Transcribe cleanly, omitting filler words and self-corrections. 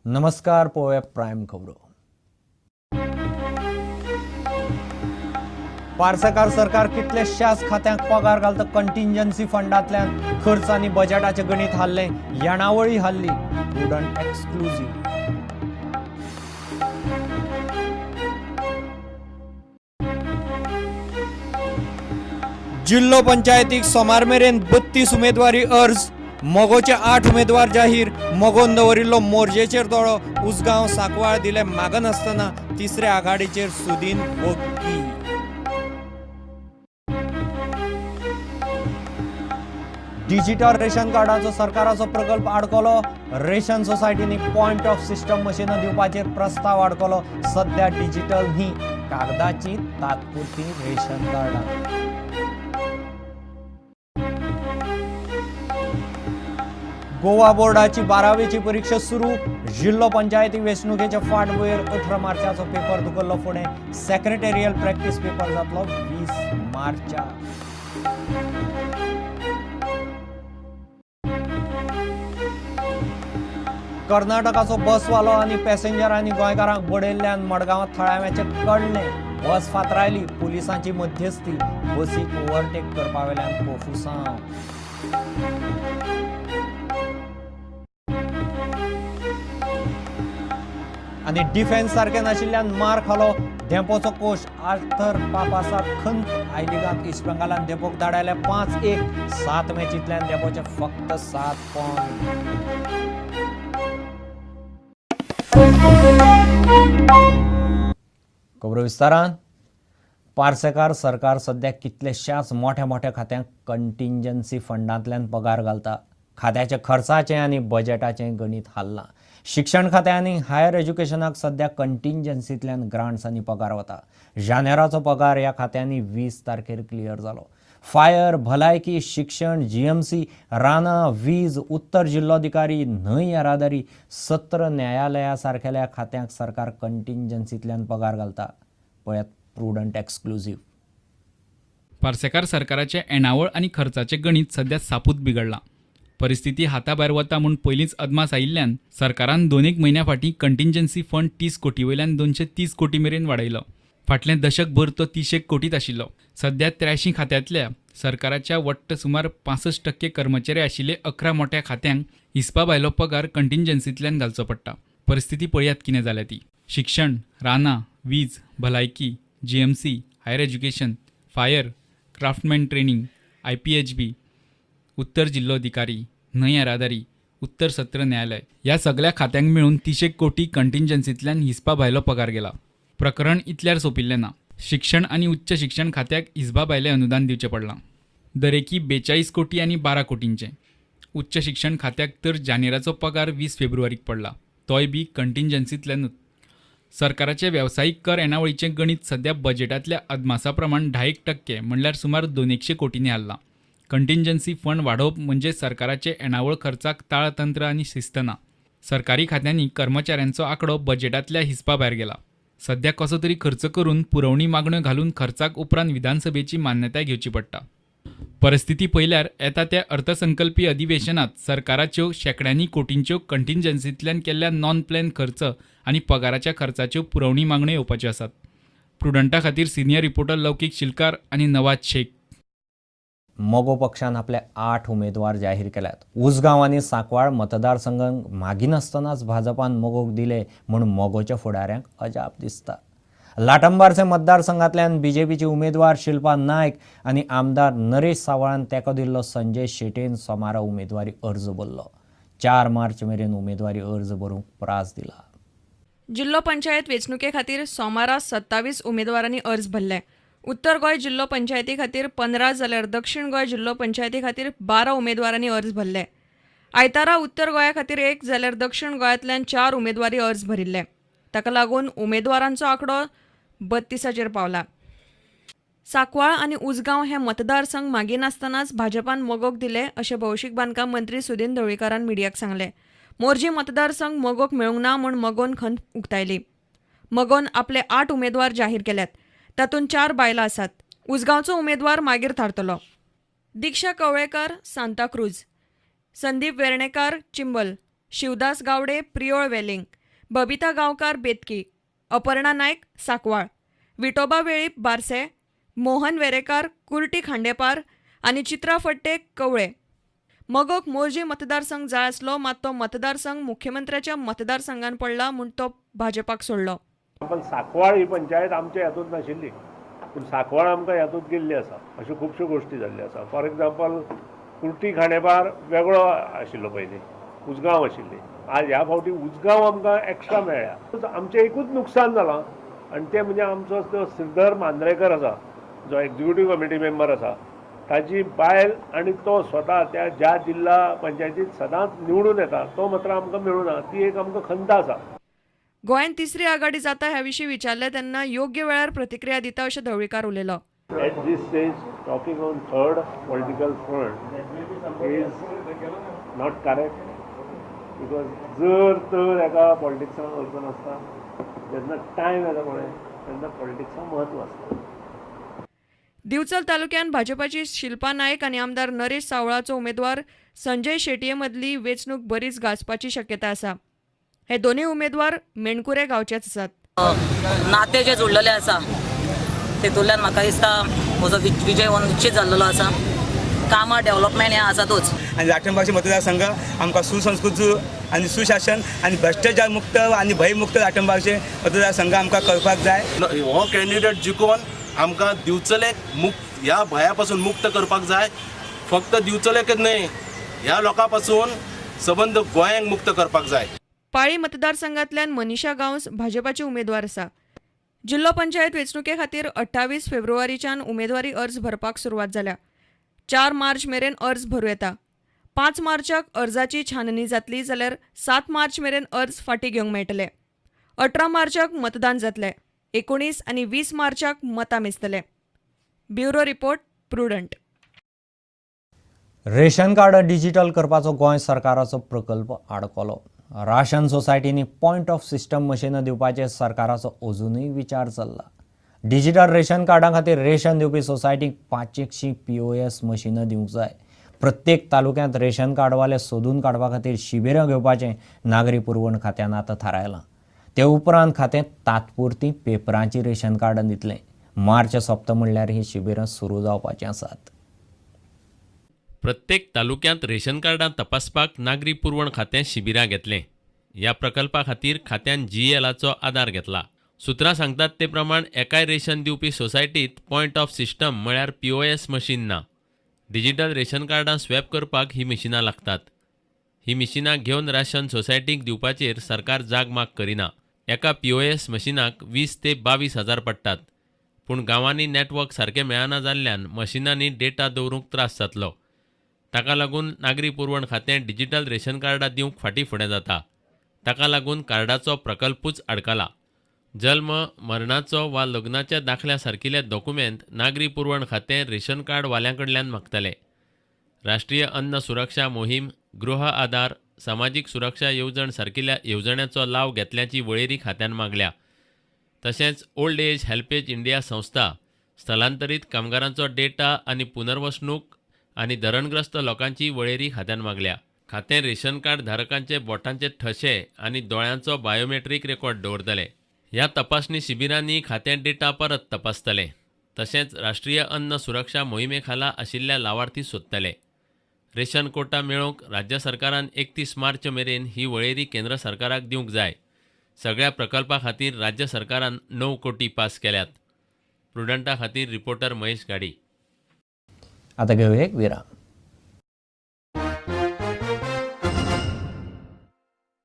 नमस्कार, पळोवया प्रायम खबरो. पार्सेकार सरकार कितल्याशाच खात्यांक पगार घालता कंटिंजन्सी फंडांतल्यान. खर्च आनी बजेटाचें गणीत हाल्लें, येणावळी हाल्ली. प्रुडंट एक्सक्लुझीव. जिल्हो पंचायतीक सोमार मेरेन 32 उमेदवारी अर्ज. मगोचे 8 उमेदवार जाहीर. मगोन दवरिल्लो मोरजेचेर दोळो. उसगांव सांकवाळ दिले मागनासतना. तिसऱ्या आघाडीचेर सुदीन वग्गी. डिजिटल रेशन कार्डाचो सरकाराचो प्रकल्प आडकलो. रेशन सोसायटींनी पॉयंट ऑफ सिस्टम मशिनां दिवपाचेर प्रस्ताव आडकलो. सध्या डिजिटल न्ही, कागदाची तात्पुरती रेशन कार्डां. गोवा बोर्डाची 12वीची परिक्षा सुरू. जिल्हो पंचायती वेंचणुकेच्या फाटभुंयेर 18 मार्चाचो पेपर धुकल्लो फुडें. सेक्रेटेरियल प्रॅक्टीस पेपर जातलो 20 मार्चाक. कर्नाटकाचो बसवालो आनी पॅसेंजरांनी गोंयकारांक बडयल्ल्यान मडगांवांत थळाव्यांचें कळ्ळें. बस फातरायली. पुलिसांची मध्यस्थी. बसीक ओव्हरटेक करपा वेल्यान कोफुसांव. आनी डिफेन्स सारकें नाशिल्ल्यान मार खालो धेंपोचो कोच आर्थर पापासाक खंत. I लिगांत इस्ट बेंगालान धेंपोक धाडायले 5-1. 7 मॅचींतल्यान धेंपोचे फक्त 7 पॉयंट. खबरो विस्तारान. पार्सेकार सरकार सध्या कितल्याशाच मोठ्या मोठ्या खात्यांक कंटिंजन्सी फंडांतल्यान पगार घालता. खात्याच्या खर्चाचें आनी बजेटाचें गणीत हाल्लां. शिक्षण खातें आनी हायर एज्युकेशनाक सध्या कंटिंजन्सींतल्यान ग्रांट्स आनी पगार वता. जानेराचो पगार ह्या खात्यांनी 20 तारखेर क्लियर जालो. फायर, भलायकी, शिक्षण, जीएमसी, रानां, वीज, उत्तर जिल्लोधिकारी, न्हंय येरादारी, सत्र न्यायालया सारकेल्या खात्यांक सरकार कंटिंजन्सींतल्यान पगार घालता. पळयात प्रुडंट एक्सक्लुझीव. पार्सेकार सरकाराचें येणावळ आनी खर्चाचें गणीत सध्या सापूत बिगडलां. परिस्थिती हाता भायर वता म्हूण पयलींच अदमास आयिल्ल्यान सरकारान 2-1 म्हयन्या फाटीं कंटिंजन्सी फंड 30 कोटी वयल्यान 230 कोटी मेरेन वाडयलो. फाटलें दशकभर तो 30 कोटीत आशिल्लो. सध्या 83 खात्यांतल्या सरकाराच्या वट्ट सुमार 65% कर्मचारी आशिल्ले 11 मोठ्या खात्यांक हिसपा भायलो पगार कंटिंजन्सींतल्यान घालचो पडटा. परिस्थिती पळयात कितें जाल्या ती. शिक्षण, रानां, वीज, भलायकी, GMC, higher education, fire, craftsman training, IPHB, उत्तर जिल्लोधिकारी, न्हंय येरादारी, उत्तर सत्र न्यायालय ह्या सगल्या खात्यांक मेळून 30 कोटी कंटिंजन्सींतल्यान हिसपा भायलो पगार गेला. प्रकरण इतल्यार सोंपिल्लें ना. शिक्षण आनी उच्च शिक्षण खात्याक हिसपा भायलें अनुदान दिवचें पडलां, दरेकी 42 कोटी आनी 12 कोटींचें. उच्च शिक्षण खात्याक तर जानेराचो पगार 20 फेब्रुवारीक पडला, तोय बी कंटिंजन्सींतल्यानूच. सरकाराचे वेवसायीक कर येणावळीचें गणीत सध्या बजेटांतल्या अदमासा प्रमाण 10% म्हणल्यार सुमार 200 कोटींनी हाल्लां. कंटिंजन्सी फंड वाडोवप म्हणजे सरकाराचे येणावळ खर्चाक ताळतंत्र आनी शिस्त ना. सरकारी खात्यांनी कर्मचाऱ्यांचो आंकडो बजेटांतल्या हिसपा भायर गेला. सध्या कसो तरी खर्च करून पुरवणी मागण्यो घालून खर्चाक उपरांत विधानसभेची मान्यताय घेवची पडटा. परिस्थिती पळयल्यार येता त्या अर्थसंकल्पी अधिवेशनांत सरकाराच्यो शेंकड्यांनी कोटींच्यो कंटिंजन्सींतल्यान केल्ल्या नॉन प्लॅन खर्च आनी पगाराच्या खर्चाच्यो पुरवणी मागण्यो येवपाच्यो आसात. प्रुडंटा खातीर सिनियर रिपोर्टर लौकीक शिलकार आनी नवाज शेख. मगो पक्षान आपले 8 उमेदवार जाहीर केल्यात. उसगांव आनी सांकवाळ मतदारसंघांक मागिनासतनाच भाजपान मगोक दिले म्हूण मगोच्या फुडाऱ्यांक अजाप दिसता. लाटंबारचे मतदारसंघांतल्यान बीजेपीचे उमेदवार शिल्पा नायक आनी आमदार नरेश सावळान तेंको दिल्लो संजय शेटेन सोमारा उमेदवारी अर्ज भरलो. 4 मार्च मेरेन उमेदवारी अर्ज भरूंक प्रास दिला. जिल्लो पंचायत वेंचणुके खातीर सोमारा 27 उमेदवारांनी अर्ज भरले. उत्तर गोंय जिल्लो पंचायती खातीर 15 जाल्यार दक्षिण गोंय जिल्लो पंचायती खातीर 12 उमेदवारांनी अर्ज भरले. आयतारा उत्तर गोंया खातीर 1 जाल्यार दक्षिण गोंयांतल्यान 4 उमेदवारी अर्ज भरिल्ले. ताका लागून उमेदवारांचो आंकडो 32चेर पावला. सांकवाळ आनी उसगांव हे मतदारसंघ मागिनासतनाच भाजपान मगोक दिले अशें भौशीक बांदकाम मंत्री सुदीन ढवळीकारान मिडियाक सांगलें. मोरजी मतदारसंघ मगोक मेळूंक ना म्हूण मगोन खंत उक्तायली. मगोन आपले 8 उमेदवार जाहीर केल्यात. तातूंत 4 बायलां आसात. उसगांवचो उमेदवार मागीर थारतलो. दीक्षा कवळेकार सांताक्रूज, संदीप वेर्णेकार चिंबल, शिवदास गावडे, प्रियोळ वेलिंग, बबिता गांवकार, बेतकी, अपर्णा नायक, सांकवाळ, विटोबा वेळीप, बारसे, मोहन वेरेकार, कुर्टी खांडेपार आनी चित्रा फडते, कवळे. मगोक मोरजी मतदारसंघ जाय आसलो, मात तो मतदारसंघ मुख्यमंत्र्याच्या मतदारसंघान पडला म्हूण तो भाजपाक सोडलो. पण सांकवाळ ही पंचायत आमच्या हातूंत नाशिल्ली, पूण सांकवाळ आमकां हातूंत गेल्ली आसा. अश्यो खुबश्यो गोश्टी जाल्ल्यो आसा. फॉर एग्जाम्पल, कुर्टी खांडेपार वेगळो आशिल्लो पयलीं, उजगांव आशिल्ली. आज ह्या फावटी उजगांव आमकां एक्स्ट्रा मेळ्ळ्या. आमचें एकूच नुकसान जालां आनी तें म्हणजे आमचो जो श्रीधर मांद्रेकर आसा, जो एक्झिक्युटीव कमिटी मेंबर आसा, ताजी बायल आनी तो स्वता त्या ज्या जिल्हा पंचायतीत सदांच निवडून येता तो मात्र आमकां मेळूना, ती एक आमकां खंत आसा. गोंयांत तिसरी आघाडी जाता ह्या विशीं विचारलें तेन्ना योग्य वेळार प्रतिक्रिया दिता अशें ढवळीकार उलयलो. At this stage, talking on third political front is not correct because जर तर एका पॉलिटिक्सान अर्थ नासता. जेन्ना टायम येता पळय तेन्ना पॉलिटिक्साक म्हत्व आसता. दिवचल तालुक्यान भाजपाची शिल्पा नायक आनी आमदार नरेश सावळाचो उमेदवार संजय शेटये मदली वेंचणूक बरीच गाजपाची शक्यता आसा. हे दोनूय उमेदवार मेणकुरे गांवचेच आसात. नाते जे जुळलेले आसा तेतूंतल्यान म्हाका दिसता म्हजो विजय हो निश्चित जाल्लो आसा. कामां डेव्हलपमेंट हें आसातूच. आनी राठणबागचे मतदारसंघ आमकां सुसंस्कृत आनी सुशासन आनी भ्रश्टाचार मुक्त आनी भंयमुक्त राठणबागचे मतदारसंघ आमकां करपाक जाय. हो कॅन्डिडेट जिखोवन आमकां दिवचलेक मुक्त ह्या भंया पासून मुक्त करपाक जाय. फक्त दिवचलेकच न्हय, ह्या लोकां पासून सबंद गोंयांक मुक्त करपाक जाय. पाळी मतदारसंघांतल्यान मनीषा गांवस भाजपाची उमेदवार आसा. जिल्लो पंचायत वेंचणुके खातीर 28 फेब्रुवारीच्यान उमेदवारी अर्ज भरपाक सुरवात जाल्या. 4 मार्च मेरेन अर्ज भरूं येता. 5 मार्चाक अर्जाची छाननी जातली जाल्यार 7 मार्च मेरेन अर्ज फाटीं घेवंक मेळटले. 18 मार्चाक मतदान जातलें. 19 आनी 20 मार्चाक मतां मेजतले. Bureau report, Prudent. Ration card digital करपाचो गोंय सरकाराचो प्रकल्प आडकलो. राशन सोसायटींनी पॉयंट ऑफ सिस्टम मशिनां दिवपाचेर सरकाराचो अजुनूय विचार चल्ला. डिजिटल रेशन कार्डां खातीर रेशन दिवपी सोसायटींक 500 पीओएस मशिनां दिवंक जाय. प्रत्येक तालुक्यांत रेशन कार्डवाले सोदून काडपा खातीर शिबिरां घेवपाचें नागरी पुरवण खात्यान आतां थारायलां. ते उपरांत खातें तात्पुरती पेपरांची रेशन कार्डां दितलें. मार्च सोंपता म्हणल्यार हीं शिबिरां सुरू जावपाचीं आसात. प्रत्येक तालुक्यांत रेशन कार्डां तपासपाक नागरी पुरवण खातें शिबिरां घेतलें. ह्या प्रकल्पा खातीर खात्यान जीएलाचो आदार घेतला. सुत्रां सांगतात ते प्रमाण एकाय रेशन दिवपी सोसायटीत पॉयंट ऑफ सिस्टम म्हळ्यार पीओएस मशीन ना. डिजिटल रेशन कार्डां स्वॅप करपाक ही मिशिनां लागतात. ही मिशिनां घेवन राशन सोसायटीक दिवपाचेर सरकार जागमाग करिना. एका पीओएस मशिनाक 20 ते 22 हजार पडटात. पूण गांवांनी नॅटवर्क सारकें मेळना जाल्ल्यान मशिनांनी डेटा दवरूंक त्रास जातलो. ताका लागून नागरी पुरवण खातें डिजिटल रेशन कार्डां दिवंक फाटीं फुडें जाता. ताका लागून कार्डाचो प्रकल्पूच आडकला. जल्म, मरणाचो वा लग्नाच्या दाखल्या सारकिले दोकुमेंत नागरी पुरवण खातें रेशन कार्ड वाल्यां कडल्यान मागतले. राष्ट्रीय अन्न सुरक्षा मोहीम, गृह आधार, समाजीक सुरक्षा येवजण सारकिल्या येवजण्यांचो लाव घेतल्याची वळेरी खात्यान मागल्या. तशेंच ओल्ड एज हेल्पेज इंडिया संस्था, स्थलांतरीत कामगारांचो डेटा आनी पुनर्वसणूक आनी धरणग्रस्त लोकांची वळेरी खात्यान मागल्या. खातें रेशन कार्ड धारकांचे बोटांचे ठशे आनी दोळ्यांचो बायोमेट्रीक रेकॉर्ड दवरतले. ह्या तपासणी शिबिरांनी खातें डेटा परत तपासतले. तशेंच राष्ट्रीय अन्न सुरक्षा मोहिमे खाला आशिल्ल्या लावार्थी सोदतले. रेशन कोटा मेळोवंक राज्य सरकारान 31 मार्च मेरेन ही वळेरी केंद्र सरकाराक दिवंक जाय. सगळ्या प्रकल्पा खातीर राज्य सरकारान 9 कोटी पास केल्यात. प्रुडंटा खातीर रिपोर्टर महेश घाडी. आतां घेवया एक विराम.